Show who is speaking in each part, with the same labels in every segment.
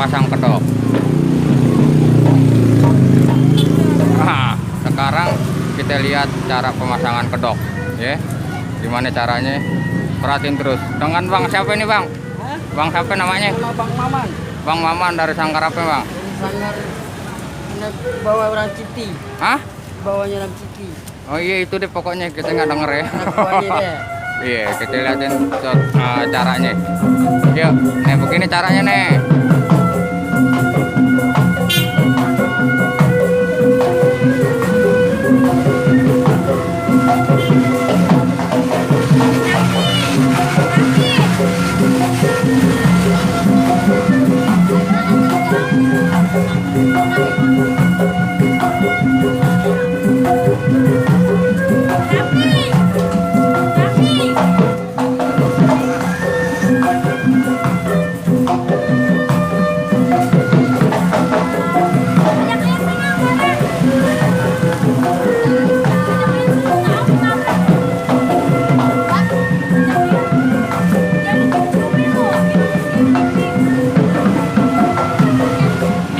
Speaker 1: pasang kedok. Nah, sekarang kita lihat cara pemasangan kedok, ya. Gimana caranya? Perhatiin terus. Dengan Bang siapa ini, Bang?
Speaker 2: Hah?
Speaker 1: Bang siapa namanya?
Speaker 2: Sama Bang Maman.
Speaker 1: Bang Maman dari Sangkar apa, Bang?
Speaker 2: Sanggar anak bawa orang Citi.
Speaker 1: Hah?
Speaker 2: Bawanya orang Citi.
Speaker 1: Oh iya, itu deh pokoknya kita nggak denger ya.
Speaker 2: Anak buahnya deh.
Speaker 1: Iya, kita liatin caranya. Yuk, nih begini caranya nih.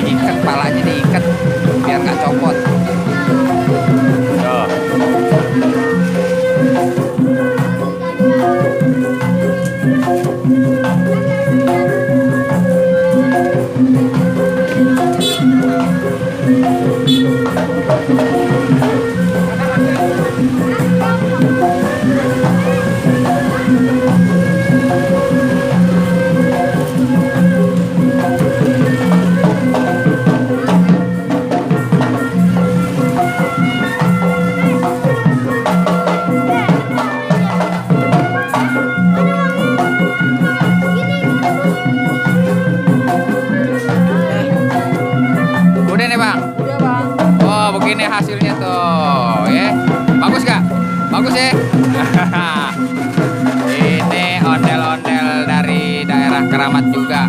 Speaker 1: Diikat, palanya diikat biar nggak copot. Tuh. Udah nih, Bang.
Speaker 2: Udah Bang.
Speaker 1: Oh, begini hasilnya tuh, ya. Bagus gak? Bagus ya. Ini ondel-ondel dari daerah Keramat juga.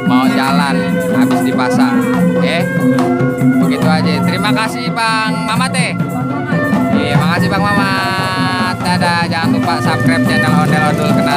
Speaker 1: Mau jalan, habis dipasang, ya. Begitu aja. Terima kasih Bang Mamat ya. Iya, makasih Bang Mamat. Dadah, jangan lupa subscribe channel Ondel Ondul Kenal